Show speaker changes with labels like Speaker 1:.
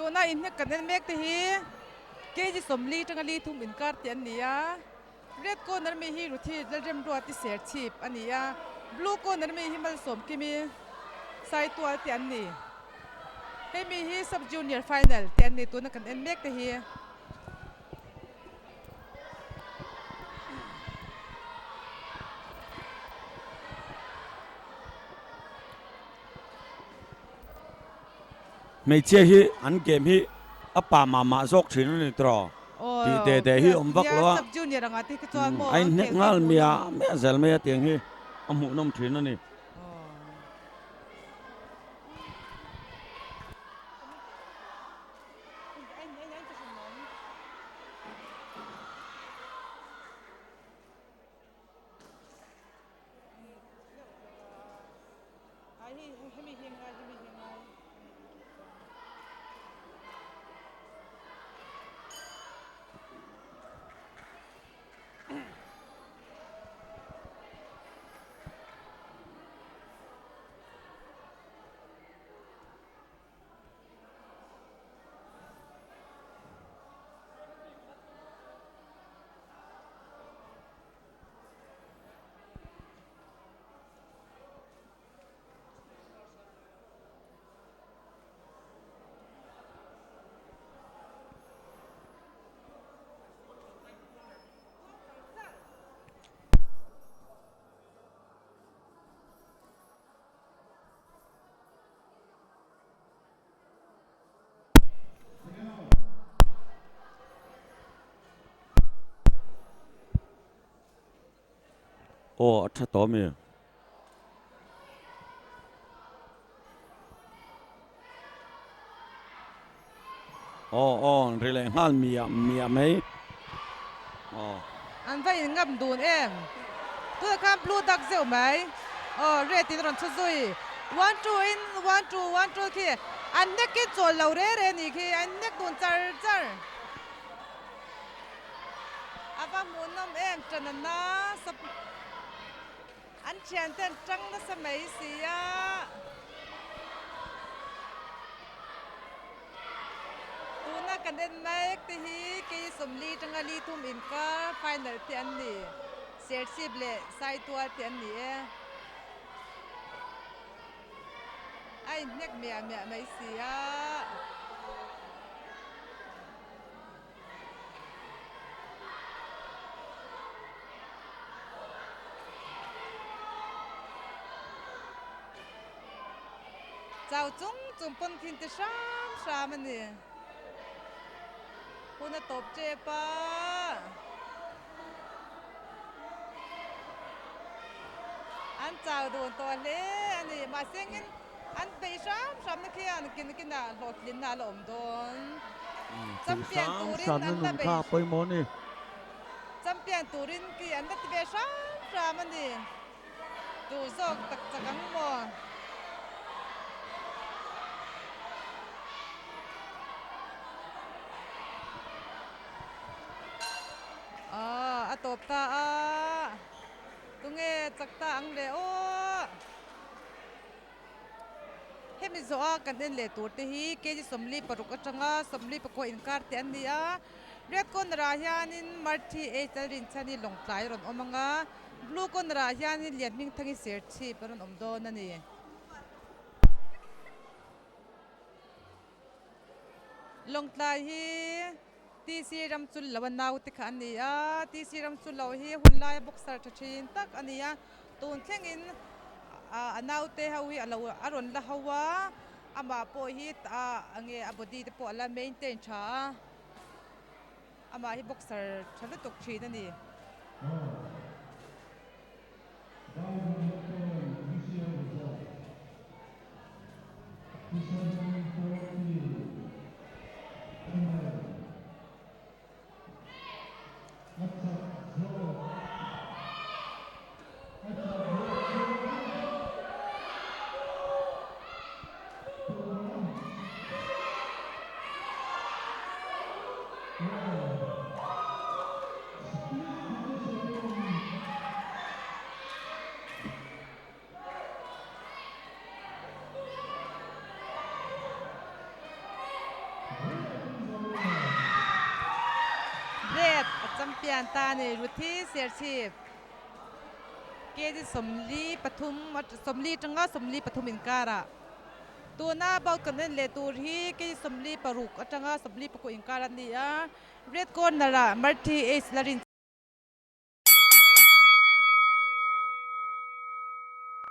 Speaker 1: Tuna inhnek kan en mek te hi kg 40 atanga 3 inkar tih an ni a, red corner mi hi Ruthi Lalremruati Serchhip a ni a, blue corner mi hi Malsawmkimi Saitual te an ni. Hei mi hi sub junior final te an ni tuna kan en mek te hi.
Speaker 2: Hmeichhia hi an game hi a pa mah mah zawk thin a ni tawh tih te te hi awm vak lo a, a inhnek nghal miah miah zel mai a tiang hi a hmuhnawm thin a ni. Aw a tha tawh ami? Aw aw ri leh nghal miah miah mai aw.
Speaker 1: An va in ngam dun em? Tunah khan blue dak zeuh mai. Aw red in a rawn chhu zui. One two in one two one two khi an nek in chawl lo re re ni khi an nek dun char char. A va hmuhnawm em Tanana sap an thian te an tang nasa mai si a. Tuna kan en mek te hi kei 40 tanga 33 inkar final te an ni. Serchhip leh Saitual te an ni e. A inhnek miah miah mai si a. Chau chung chung pawn khin ti hram hram a ni. Hun a tawp tep a. An chau dun tawh hle a ni. Mahse engin An peih hram hram na khian kin kinah hlawhtlinna a la awm dawn. Champion turin an la bei Champion turin khi an la ti ve hram hram a ni. Duh zawk tak chak ang maw? Aw a tawp ta a, tunge chak ta ang le aw. Hemi zawha kan en leh tur te hi kg 46 atanga 44 inkar te an ni a, red corner ah hianin Marthi H Lalrinchhani Lawngtlai a rawn awm ang a, blue corner ah hianin Lianhmingthangi Serchhip a rawn awm dawn a ni. Lawngtlai hi TC Ramchullo a naute kha a ni a, TC Ramchullo hi hun laia boxer tha thin tak a ni a, tun thlengin a naute ho hi a lo a rawn la ho a, amah pawh hi enge a body te pawh a la maintain tha a, amah hi boxer tha lutuk thin a ni. champion ta a ni Ruthi Serchhip kg 43 40 atanga 43 inkarah tuna bout kan en leh tur hi kg 46 atanga 49 inkar a ni a red corner ah Marthi H Larin.